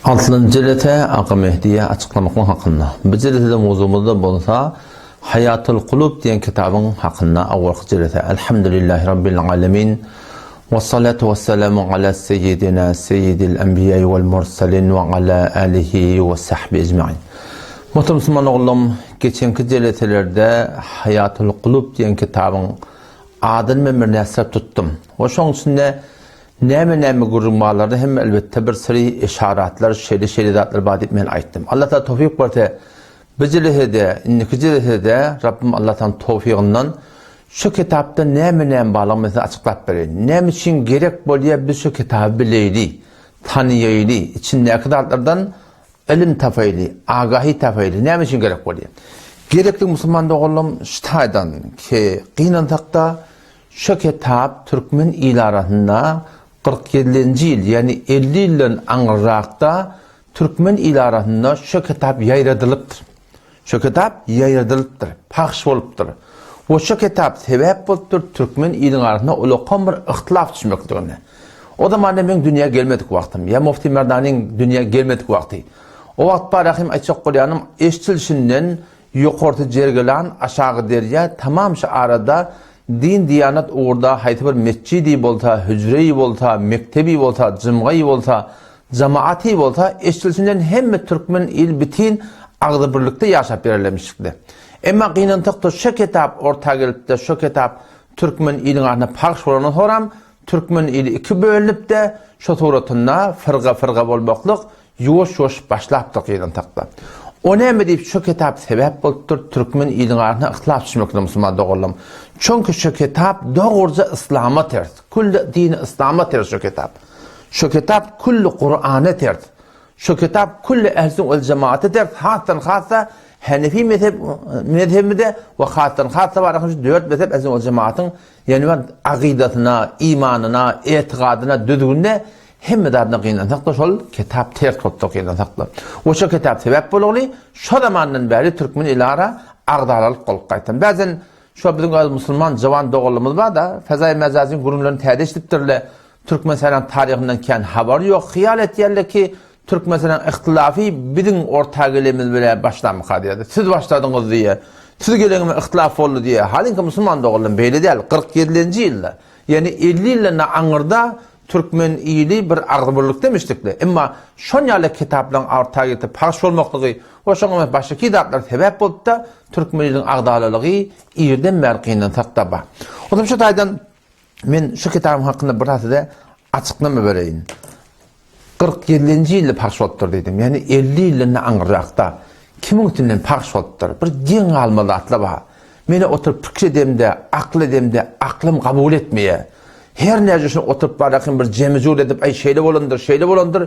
Altynjy jelese Aga Mehdiýe açyklamaklyk hakynda. Bu jelesede mowzugymyzda bolsa Haýatul Kulub diýen kitabyň hakynda awalky jelese. Elhamdülillahi Rabbil Alemin. We salatu we selamu ala seyyidina seyyidil enbiýai wal mursalin we ala alihi we sahbi ecmain. Muhterem musulman ogullarym, geçenki jeleselerde Haýatul Kulub diýen kitabyň adyny men bir näsirap tutdum. We şoň içinde Näme-näme gürrüň barlarda hem elbetde bir syry yşaratlar, şeýle-şeýle zatlar bar diýip men aýtdym. Allah Taala towfyk berse, bu jelesede, indiki jelesede Rabbim Allah Taala towfygyndan şu kitapda näme-näme barlygyny men size açyklap bereýin. Näme üçin gerek bolýar biz şu kitaby bileýli, tanyýaýly, içindäki zatlardan ylym tapaýly, agahy tapaýly, näme üçin gerek bolýar? Gerekli musulman doganlarym şu taýdan ki, gynansakda Şu kitap türkmen il arasynda 47-nji ýyl, ýagny 50 ýyldan aňyrrakda türkmen il arasynda şu kitap ýaýradylypdyr. Şu kitap ýaýradylypdyr, pahş bolupdyr. We şu kitap sebäp bolupdyr türkmen iliň arasynda ulakan bir yhtylaf düşmekligine. O zamanda meň dünýä gelmedik wagtym, ýa Mufti Merdanyň dünýä gelmedik wagty. O wagt bar rahym aýtjak bolýanym, eşdilşinden Ýokarsy Jergelan, aşagy derýa, tamam şu arada din-diýanat ugurda haýsy bir metjidi bolsa, hüjreýi bolsa, mekdebi bolsa, jymgaýy bolsa, jamaaty bolsa, eşdilşinden hemme türkmen il bitin agzybirlikde ýaşap ýörerlemişikdi. Emma gynansak-da şo kitap orta gelip-de, şo kitap türkmen iliň arasynda pahş bolandan soram türkmen ili iki bölünip-de, şo suratynda fyrga-fyrga bolmaklyk Ýuwaş-ýuwaş başlapdyr gynansak-da. O näme diýip şo kitap sebäp bolupdyr türkmen iliň arasyna yhtilaf düşmekine musulman doganlarym. Çünki şo kitap dogruja yslama ters. Külli dini yslama ters şo kitap. Şo kitap külli Kurana ters. Şo kitap külli ehl-i vel cemaata ters hasdan hassa Hanefi mezheb mezhebimize we hasdan hassa bar şu dört mezheb ehl-i vel cemaatyň ýani bir agydasyna, imanyna, etigadyna, düzgünine Hemme zadyna gynansak-da şol kitap ters bolupdyr gynansak-da. We şo kitap sebäp bolugly şo zamandan bäri türkmen ili ara agzalalyk bolup gaýtdan. Bäzen şo biziň öz musulman jawan doganlarymyz bar-da, Fezaý Mezazyň gürrüňlerini täze eşidipdirle, Türkmenistanyň taryhyndan kän habary ýok, hyýal etýärler ki, Türkmenistanyň yhtylafy biziň orta gelenimiz bilen başlamyka diýýär. Siz başladyňyz diýýär. Siz geleňizde yhtylaf boldy diýýär. Halyňky musulman doganlarym beýle däl. 47-nji ýylda, ýagny 50 ýyldan aňyrda Türkmen ili bir agzybirlikde mişdikle. Emma şon ýaly kitaplaryň orta getirip pahş bolmaklygy we şoňa meňzeş başga zatlar sebäp bolupda türkmen iliniň agzalalygy irden bäri gynansakda bar. Onsoň şu taýdan men şu kitabyň hakynda biraz size açyklama bereýin. 47-nji ýylda pahş bolupdyr diýdim. Ýagny 50 ýyldan aňyrrakda kimiň üstünden pahş bolupdyr? Bir geň galmaly zatlar bar. Meni oturyp pikir edemde, akyl edemde, aklym kabul etmeýär. Her näce şuny oturyp barakyn bir jemi-jur edip, aý şeýle bolandyr, şeýle bolandyr,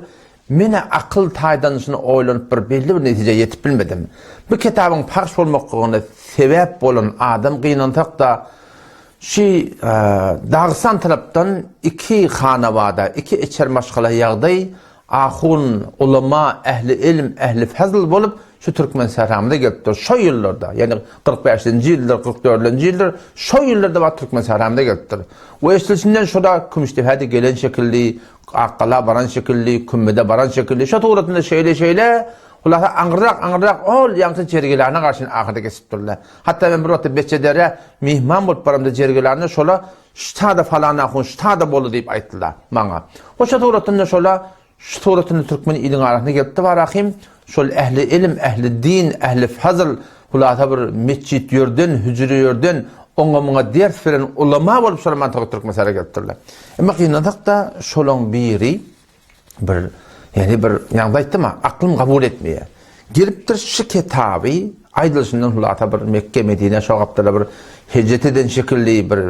men-ä akyl taýdan şuny oýlanyp bir belli bir netijä ýetip bilmedim. Bu kitabyň pahş bolmaklygyna sebäp bolan adam gynansak-da, şu Dagystan tarapdan iki hanabada, iki içer maşgala ýagdaý Ahun, ulama, ähli ylm, ähli fazl bolup şu türkmen sähramyza gelipdir. Şo ýyllarda, ýagny 45-nji ýyldyr, 44-nji ýyldyr, şo ýyllarda wagt türkmen sähramyza gelipdir. We eşdilişinden şoda Kümüşdepä-de gelen şekilli, Akgala baran şekilli, Kümmede baran şekilli, şo suratynda şeýle-şeýle, hulasa aňyrrak-aňyrrak ol ýaňky Jergilana garşy ahyrda geçipdirler. Hatda men bir wagtda Beçederä myhman bolup baramda Jergilanda şola Ştada falan ahun ştada boldy diýip aýtdylar maňa. Hoşa suratynda şola şu suratynda türkmen iliň arasynda gelipdi barahym şol ähli ilim ähli din ähli fazl hulasa bir metjit ýerden hüjre ýerden oňa muňa ders beren ulama bolup şolar mantaga türkmenistana gelipdirler. Emma gynansak-da şolaň biri bir ýagny bir ýaňda aýtdym aklym kabul etmeýär. Gelipdir şu kitaby aýdylyşyndan hulasa bir Mekke Medine şo gapdala bir hejret eden şekilli bir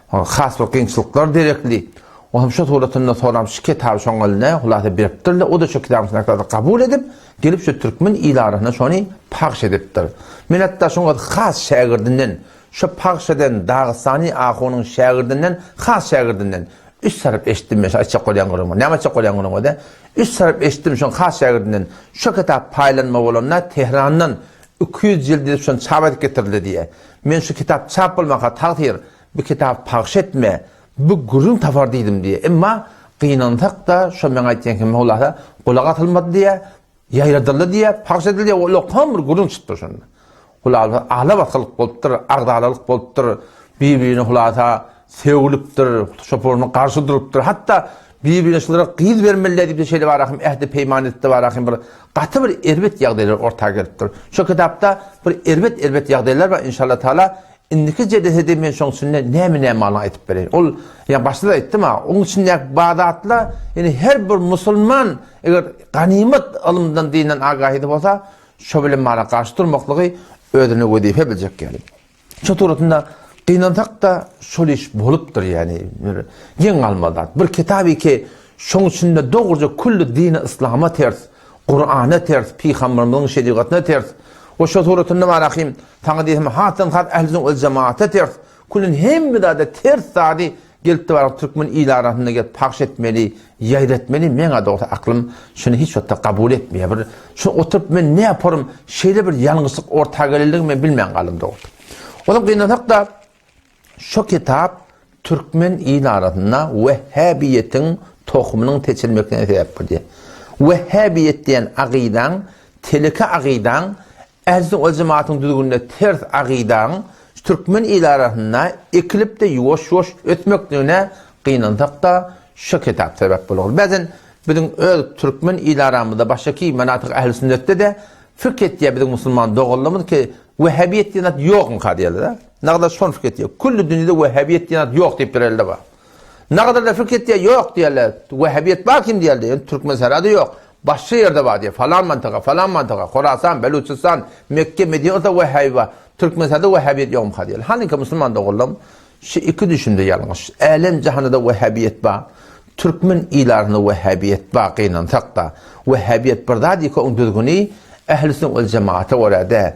has bir kynçylyklar derekli. Olam şu suratynda soram şu kitaby şoň eline hulasa beripdirler. O da şu kitabyň içindäki kabul edip gelip şu türkmen il arasynda şony pahş edipdir. Men hatda şoň has şägirdinden Şu pagş eden Dagystany ahunyň şägirdinden, has şägirdinden üç tarap eşitdim men şu aýtjak bolýan gürrüňimi. Näme aýtjak bolýan gürrüňimi de? Üç tarap eşitdim şoň has şägirdinden. Şu kitap paýlanma bolanda Tehrandan 200 jild edip şony çap edip getirildi diýýär. Men şu kitap çap bolmaka tagsyr, bu kitaby pagş etme, bu gürrüň tapar diýdim diýýär. Emma. Gynansak-da, şo meň aýtýan kim hulasa gulak asylmady diýýär, ýaýradyldy diýýär, pagş edildi diýýär, ullakan bir gürrüň çykypdyr şonda. Hulasa ala-basgylyk bolupdyr, agzalalyk bolupdyr, bir-birine hulasa sögülipdir, şopuryna garşy durupdyr. Hatda bir-birine şulara gyz bermeliler diýip-de şeýle barahym ähdi-peýman edipdi barahym bir gaty bir erbet ýagdaýlar orta gelipdir. Şo kitapda bir erbet-erbet ýagdaýlar bar, inşallah taala Indiki jedesede men şoň içinde näme-näme aýdyp bereýin. Ol, ýa başda-da aýtdym-a, oň içindäki bar zatlar, ýani her bir musulman eger ganymat ylymdan, dinden agahydy bolsa, şo bilen mara garşy durmaklygy özüne wezipe biljek ýaly. Şo suratynda gynansak-da şol iş bolupdyr, ýani bir geň galmaly zat. Bir kitaby ki, şoň içinde dogruja külli dini yslama ters, Kurana ters, pygamberimiziň şerigatyna ters. We şo suratynda barahym, saňa diýsem hasdan has ähli sünnet wel jemaata ters. Külün hemme zada ters zady gelipdi barak türkmen il arasynda gelip pahş etmeli, ýaýratmaly meňa dogrusy aklym şuny hiç wagtda kabul etmeýär. Bir şu oturyp men ne yaparym şeýle bir ýalňyşlyk orta gelendigini men bilmän galdym dogrusy. Olam gynansak-da Şu kitap türkmen il arasynda wehhabiýetiň tohumynyň seçilmegine sebäp boldy. Wehhabiýet diýen agydaň, teleke agydaň, ähli ol jemaatyň düzgünine ters agydaň türkmen il arasynda ekilip-de ýuwaş-ýuwaş ösmekligine gynansak-da şu kitap sebäp boldy. Bäzen biziň öz türkmen il aramyzda başgaky manatyk ähli sünnetde-de Fikr etýär biziň musulman doganlarymyz ki, Wehhabiýet diýen zat ýokmyka diýerler-de. Nagada şony fikr etýär. Külli dünýede wehhabiýet diýen zat ýok diýip bir elde bar. Nagada-da fikr etýär, ýok diýerler. Wehhabiýet bar kim diýerler. Ýöne Türkmensährada ýok. Başga ýerde bar diýer. Falan mantyga, falan mantyga, Horasan, Beluçistan, Mekke, Medine bolsa wehhabi bar. Türkmensährada wehhabiýet ýokmyka diýerler. Halyňka musulman doganlarym, Şu iki düşünje ýalňyş. Älem jahanda wehhabiýet bar. Türkmen il arasynda wehhabiýet bar gynansak-da. Wehhabiýet bir zat ýeke oň düzgüni ähli sünnet wel jemaata görä däl.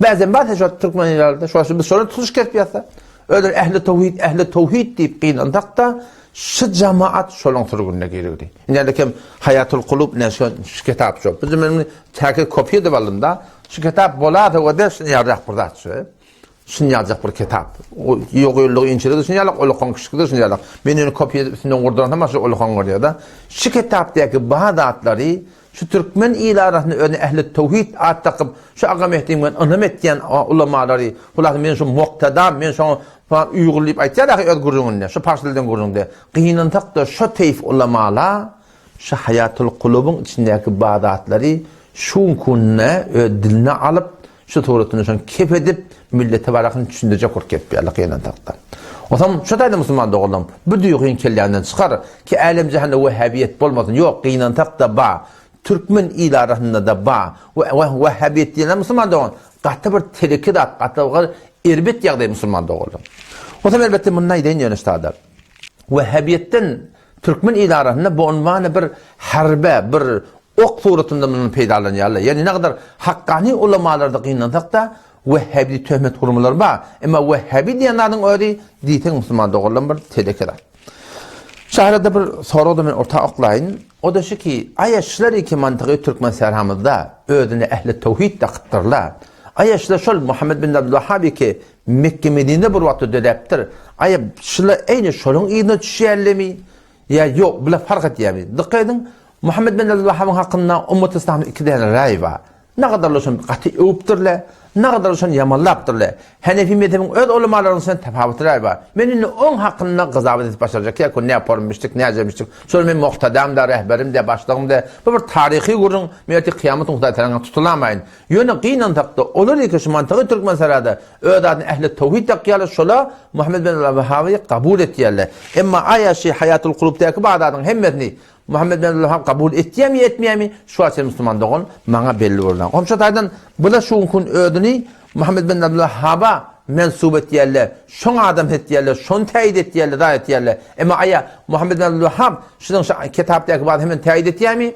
Bäzem bar şu türkmen il arasynda şo biz şolar tutuş kesip ýatsa. Özleri ähli towhid ähli towhid diýip gynansak-da şu jemaat şolaň sürgünine girigdi. Indi kim Haýatul Kulub ne şu şu kitap şu. Biz men täki kopýa edip aldym-da. Şu kitap bolasa o-da şuny ýazjak bir zat şu. Şun ýaljak bir kitap. Ýok ýyllygy inçeligi şun ýalak, ulukan kiçiligi şun ýalak. Men ýöne kopýa edip üstünden gurdursam şu ulukan görýär-de. Şu kitapdaky bar zatlary şu türkmen il arasynda özüne ähli towhid at dakyp, şu Aga Mehdiň bilen ynam etýän ulamalary, hulasy men şu muktadam, men şoňa falan uýgur diýip aýtýar ahy öz gürrüňinde, şu pars dilden gürrüňde. Gynansak-da şu teýf ulamala Şu Haýatul Kulubyň içindäki bar zatlary şu günde öz diline alyp, şu suratyny şony kep edip, millete barakyny düşündirjek bolup gepýärler gynansak-da. Onsoň şu taýda musulman doganlarym, bu duýgyny kelläňden çykar ki, älem-jahanda wehhabiýet bolmasyn. Ýok, gynansak-da bar. Türkmen il arasynda-da bar. Wehhabiýet diýenler musulman dogan, gaty bir teleki zat, gaty bir erbet ýagdaý musulman doganlar. Onsoň elbetde muny aýdaýyn ýöne ştada. Wehhabiýetden Türkmen il arasynda bu unwany bir harbe, bir ok suratynda mundan peýdalanýarlar. Ýagny ne gadar hakkany ulamalarda gynansak-da, wehhabi töhmet gurmalar bar. Emma wehhabi diýen zadyň özi diýseň musulman doganlarym bir teleke zat. Şu arada bir sorag-da men orta oklaýyn. O-da şu ki, aýa şular iki mantygy türkmen sähramyzda özüne ähli towhid dakypdyrlar. Aýa şular şol Muhammed bin Abdulwahabi ki Mekke-Medinede bir wagtda döräpdir. Aýa, şular eýni şolaň yzyna düşýärlermi ýa ýok, bular fark etýärmi? Dykgat ediň, Muhammet bin Abdulwahabyň hakynda ummaty yslamda iki däne raý bar. Nagadarlar şony gaty öwüpdirler, nagadarlar şony ýamanlapdyrlar. Henefi mezhebiň öz ulamalarynyň içinde tapawutly raý bar. Men indi oň hakynda gyzawat edip başarjak ýa ne pormuşdyk, näjemişdik. Şol men muhtadam-da, rehberim-de, başlygym-da. Bu bir taryhy gürrüň. Men ertir kyýamat Hudaý tarapyndan tutulamaýyn. Ýöne gynansakda olar ýeke şu mantygy Türkmensarada öz adyny ähli towhid dakýarlar şola Muhammed bin Abdulwahaby kabul etýärler. Emma aýa şy Haýatul Kulubdaky bar zadyň hemmesini Muhammed bin Abdulwahab kabul etýärmi etmeýärmi şu wagt sen musulman dogan maňa belli bolýar. Goňşy taýdan bular şu günki gün özüni Muhammed bin Abdulwahaba mensup etýärler. Şoň adam etýärler, şony täýit etýärler, zat etýärler. Emma aýa Muhammed bin Abdulwahab şunuň şu kitapdaky bar hemmesini täýit etýärmi?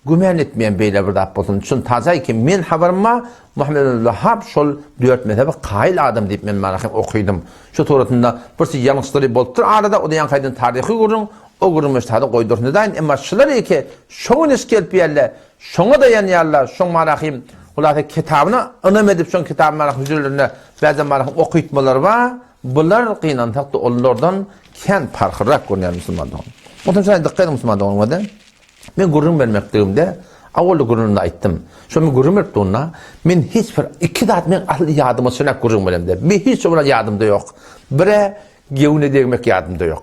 Güman etmeýän beýle bir zat bolsun. Şun tajaý ki men habarym bar, Muhammed ibn Wahhab şol dört mezhebe kaýyl adam diýip men mana hem okydym. Şu suratynda bir şey ýalňyşlary bolupdyr arada, o da ýaňky aýdan taryhy gürrüň, o gürrüň men ştada goýdursyn edaýyn. Emma şular eke şoňa neş gelip ýerler, şoňa daýanýarlar, şoň mana hem hulasa kitabyna ynam edip şoň kitabyny mana hüjrelerinde bäzem mana hem okytmalary bar. Bular gynansak-da olardan kän parhlyrak görünýär musulman dogan. Onsoň şuna dykgat ediň musulman doganlar. Men gürrüň bermekligimde awalda gürrüňimde aýtdym. Şo men gürrüň berip durna, men hiç bir iki zat men asyl ýadyma düşenak gürrüň beremde. Bir hiç olar ýadymda ýok. Bire gewne degmek ýadymda ýok.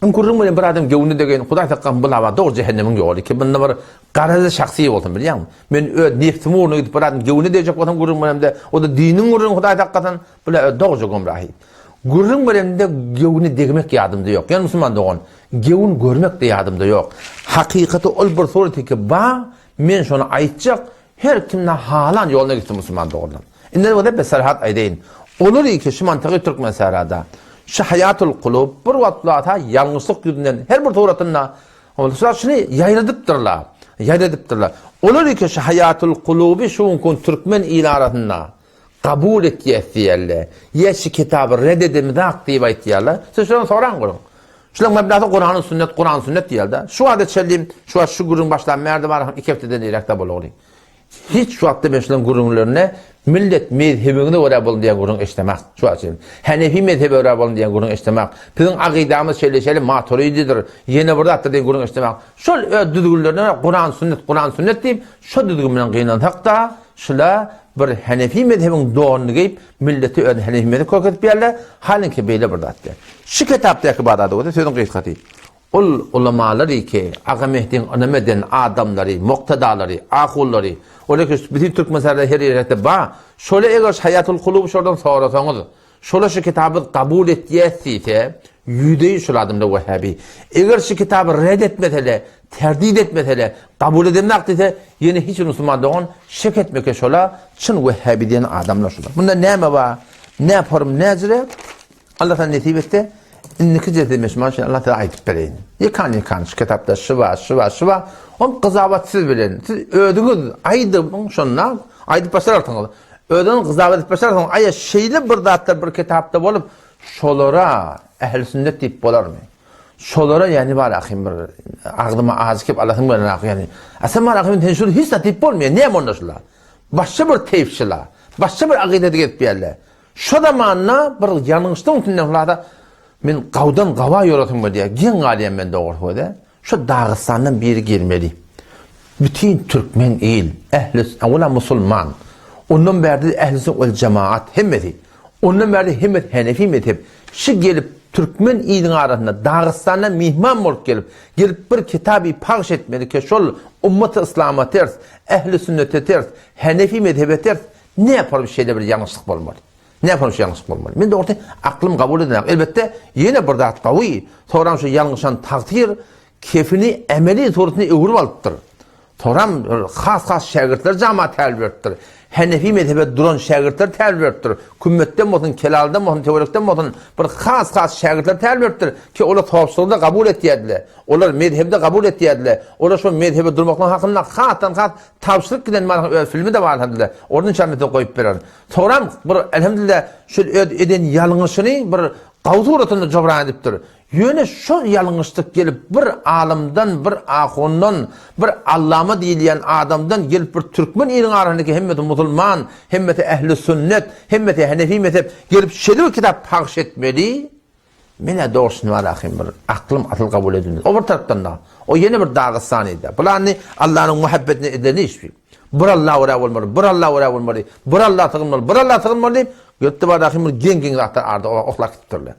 Men gürrüň berem bir adam gewne degen, Hudaý saklasyn bu laba dogry jähennemiň ýoly ki, bunda bir garazy şahsy bolsun bilýäňmi? Men öz nefsim ugruna gidip bir adam gewne degjek bolsam gürrüň beremde, o da diniň gürrüňi Hudaý saklasyn, bu dogry gümrahy. Gürrüň beremde gewne degmek ýadymda ýok. Ýöne musulman dogan, gewün görmek-de ýadymda ýok. Hakykaty ol bir surat ki ba, men şony aýtjak, her kim na halan ýoluna gitsin musulman doganlar. Indi bolsa bir serhat aýdaýyn. Olar ki şu mantygy türkmen sährada, şu haýatul kulub bir wagtlarda ýalňyşlyk ýüzünden her bir suratynda şular şuny ýaýradypdyrlar. Ýaýradypdyrlar. Olar ki şu haýatul kuluby şu gün türkmen il arasynda Kabul etýäs diýýärler. Ýa şu kitaby red edemizak diýip aýtýarlar. Siz şolardan soraň görüň. Şularyň meblasy Kurany sünnet, Kuran sünnet diýýärler. Şu wagta çenli, şu wagt şu gürrüň başlan bärde bar, iki hepdeden iräkde bolagly. Hiç wagtda men şularyň gürrüňlerine millet mezhebiňize görä bolun diýen gürrüň eşdemak. Şu wagta çenli. Hanefi mezhebe görä bolun diýen gürrüň eşdemak. Biziň akydamyz şeýle-şeýle maturididir, ýene bir zatdyr diýen gürrüň eşdemak. Şol öz düzgünlerine görä Kuran sünnet, Kuran sünnet diýip, şo düzgün bilen gynansak-da, Şula bir Hanefi mezhebiň donuny geýip, milleti öz Hanefi mezhebi görkezip ýärler, halinki beýle bir zat däl. Şu kitapdaky bar zady bolsa sözüň gysgasy. Ol ulamalary ki, Aga Mehdiň ynam eden adamlary, muktedalary, ahullary, olar ki bütin Türkmenistanda her ýerde bar, şola eger Haýatul Kuluby şolardan sorasaňyz, Şola şu kitaby kabul etýäs diýse, ýüzde ýüz şol adamlar wehhabi. Eger şu kitaby red etmesele, terdit etmesele, kabul edemzak diýse, ýene hiç bir musulman dogan şek etmeke şola çyn wehhabi diýen adamlar şolar. Bunda näme bar? Ne form, näjire? Allah sana nesip etse, indiki jelse men şuny Allah size aýdyp bereýin. Ýekan ýekan şu kitapda şu bar, şu bar, şu bar. Ol gyzabat siz bilen. Siz özüňiz aýdyň şonda, aýdyp başararsyňyz. Özüňiz gyzap edip başarsyň, aýa şeýle bir zatlar bir kitapda bolup, şolara ähli sünnet diýip bolarmy? Şolara ýani bar ahym bir agzyma ajy kep alasym gelen ah ýani. A sen bar ahym sen şul hiç zat diýip bolmaýar. Näme onda şular? Başga bir teýp şular. Başga bir akydada gezip ýärler. Şo zamanda bir ýalňyşlygyň üstünden hulasa men gawdan gawa ýorasym gelýär. Geň galýan men dogrusy göze. Şu Dagystandan biri gelmeli. Bütin türkmen il, ähli, olam musulman. Ondan bärde ähli sünnet wel jemaat hemmesi. Ondan bärde hemmesi hanefi mezhep. Şu gelip türkmen iliň arasynda Dagystandan myhman bolup gelip, gelip bir kitaby pagş etmeli ki şol ummaty yslama ters, ähli sünnete ters, hanefi mezhebe ters, ne ýaparym şeýle bir ýalňyşlyk bolmaly. Ne ýaparym şu ýalňyşlyk bolmaly. Men dogrusy aklym kabul edenok. Elbetde ýene bir zat gawy, soram şu ýalňyşan tagsyr kefini emeli suratyna öwrüp alypdyr. Soram has-has şägirtler jama täl beripdir. Henefi mezhebe duran şägirtler täl beripdir. Kümmetden bolsun, kelaldan bolsun, töwerekden bolsun bir has-has şägirtler täl beripdir ki olar sopçylygy-da kabul etýärdiler. Olar mezhebi-de kabul etýärdiler. Olar şol mezhebe durmaklygyň hakynda hasdan-has tabşyryk giden maňa öz filmi-de bar elhamdülillah. Ony inşallah size goýup bererin. Soňram bir elhamdülillah şol öz eden ýalňyşyny bir gawy suratynda jobran edipdir. Ýöne şol ýalňyşlyk gelip bir alymdan, bir ahundan, bir allama diýilýän adamdan gelip bir türkmen iliň arasyndaky hemmesi musulman, hemmesi ähli sünnet, hemmesi hanefi mezhep gelip şeýle bir kitap pagş etmeli. Men-ä dogrusyny bar ahym bir aklym asyl kabul edilmez. O bir tarapdan-da, o ýene bir Dagystan idi. Pylany Allanyň muhabbetine edilen iş bi. Bir Alla görä bolmaly, bir Alla görä bolmaly, bir Alla sygynmaly, bir Alla sygynmaly diýip, gelipdi bar ahym bir geň-geň zatlar arda oklap gidipdirler.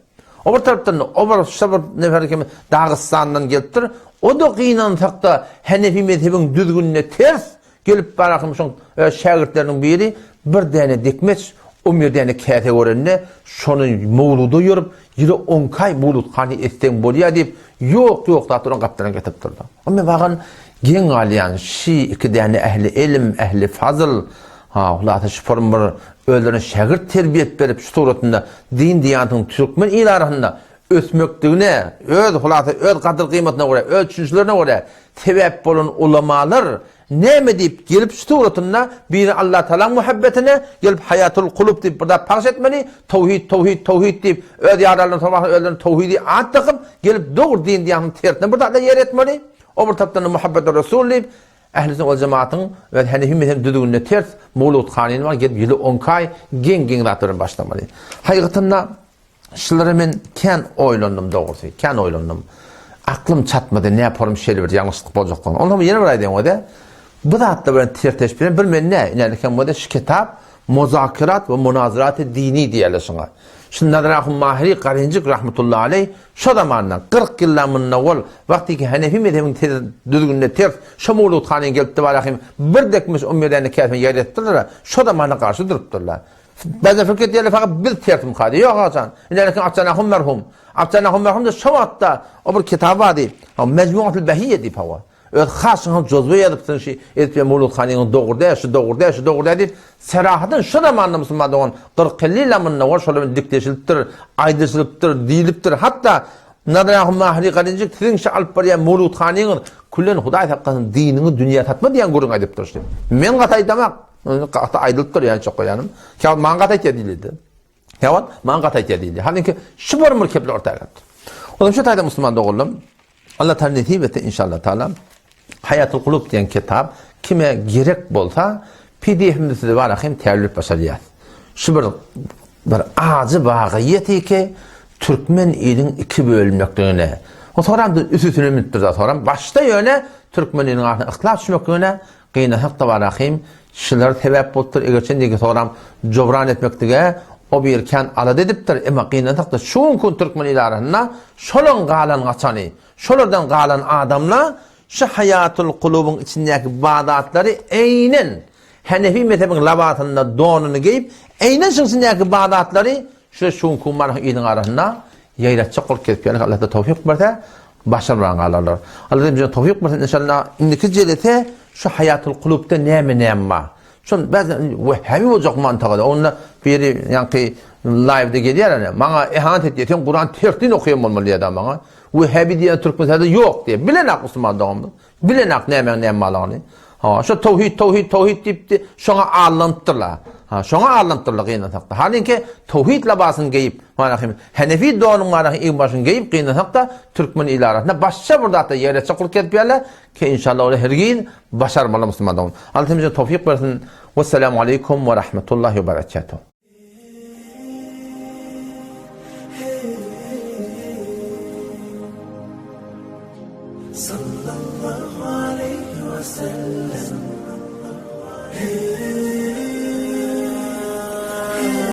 O bir tarapdan-da, o bir şa bir nefer kim Dagystandan gelipdir. O-da gynansak-da Hanefi mezhebiň düzgünine ters, Gelip barakym şoň öz şägirtleriniň biri bir däne dikmeç, on bir däne käse görende, şony mowluda ýörüp, ýyly on iki aý mowluthany etseň bolýar diýip, ýok, ýok zatlar onuň gapdalyna getirip durdy. O men bagan geň galýan, şi iki däne ähli elm, ähli fazyl, ha, hulasa şu form bir özlerine şägirt terbiýet berip, şu suratynda din-diýanatyň türkmen il arasynda ösmekligine, öz hulasa öz gadyr-gyýmatyna görä, öz düşünjelerine görä sebäp bolan ulamalar näme diýip gelip şu suratynda biri Allatagalaň muhabbetine gelip haýatul kulub diýip bir zat pagş etmeli, towhid, towhid, towhid diýip öz ýaralaryny sormasa özlerine towhidi at dakyp gelip dogry din diýanyň tersine bir zatlar ýer etmeli, o bir tarapdan-da muhabbeti Resul diýip ähli sünnet wal jemaatyň öz hanefi mezhebiň düzgünine ters mowlud hanyny bar gelip ýyly on iki aý geň-geň zatlar bilen başlamaly. Hakykatynda Şulara men kän oýlandym dogrusy, kän oýlandym. Aklym çatmady, näporum şeýle bir ýalňyşlyk boljakdygyny. Onsoň ýene bir aýdaýyn wede, bu zatlar bilen tirteşip bilen bir men nä, inälikem wede şu kitap Muzakerat we Munazarat-y Dini diýerler şuňa. Şu Nazar Ahun Mahiri Garynjyk rahmetullahi aleý şo zamandan, 40 ýyldan mundan owal, wagtyky Hanefi mezhebiniň tez düzgünine ters şo Mowlud hanyň gelipdi barahym bir dekmiş o meräni käsini ýaýradypdyrlar-a, şo zamanda garşy durupdyrlar. Bäze pikir edýärler, fakat biz tersimka diýýär. Ýok haçan. Ine Abjan Ahun merhum. Abjan Ahun merhum da şo wagtda o bir kitaby bar diýip, Mejmuatul Behiýe diýip hawa. Öz haşyňa jozwe ýazypsyn şi edip ýa Mowlud hanyň dogry däl, şu dogry däl, şu dogry däl diýip, serahatyn şo zamanda musulman dogan 40-50 ýyl mundan owal şolar bilen dikleşilipdir, aýdyşylypdyr, diýlipdir. Hatda Nazar Ahun Mahri Galinjik siziň şi alyp barýan Mowlud hanyňyz küllen Hudaý saklasyn diniňi dünýä satma diýen gürrüň aýdypdyr şi. Men gaty aýdamak. Gaty aýdylypdyr ýa çok ýanym. Käwagt maňa gaty aýtýar diýildi. Käwagt maňa gaty aýtýar diýildi. Halinki şu bir bir kepler orta geldi. Olam şu taýda musulman doganlarym Allah Taala nesip etse inşallah taala Haýatul Kulub diýen kitap kime gerek bolsa PDF-imiz size bar hem täwlip başarýar. Şu bir bir ajy wagyýeti ki türkmen ilin iki bölünmekligine. O soram da üstüne münüpdir da soram başda ýöne türkmen ilin arasynda yhlas düşmekligine Gynasak-da bar ahym, şular sebäp bolupdyr, egerçe nege soram jobran etmeklige o bir kän alada edipdir, emma gynansak-da şu günki gün türkmen il arasynda şolaň galan gaçany, şolardan galan adamla şu Haýatul Kulubyň içindäki bazatlary eýnen Hanefi mezhebiň labasynda donuny geýip, eýnen şuň içindäki bazatlary şu şu günki gün bar iliň arasynda ýaýratjak bolup gezip ýörler, Allah-da towfyk berse, başarman galarlar. Allah bize towfyk bersin inşallah. Indiki jelese şu Haýatul Kulubda näme näme bar. Şol bäzi wehhabi boljak mantagada. Onda biri ýaňky live-de gelýär ene. Maňa ehanet etýär. Sen Kuran tertin okaýan bolmaly diýýär maňa. Wehhabi diýen türkmen ýok diýýär. Bilenak musulman doganymyz. Bilenak nämäň näme barlygyny. Ha, şu towhid, towhid, towhid diýipdi, şoňa allanypdyrlar. Ha, şoňa allanypdyrlar gynansakda. Halinki towhid labasyny geýip, mana hem Hanefi donuň mana iň başyny geýip gynansakda türkmen il arasynda başga bir zatda ýere çykyp gezip ýerler ki inşallah olar hergiz başarmaly musulman dogan. Allah hemmämize towfik bersin. Wessalamu aleýkum we rahmetullahi we berekatuh. Sallallahu aleyhi ve sellem.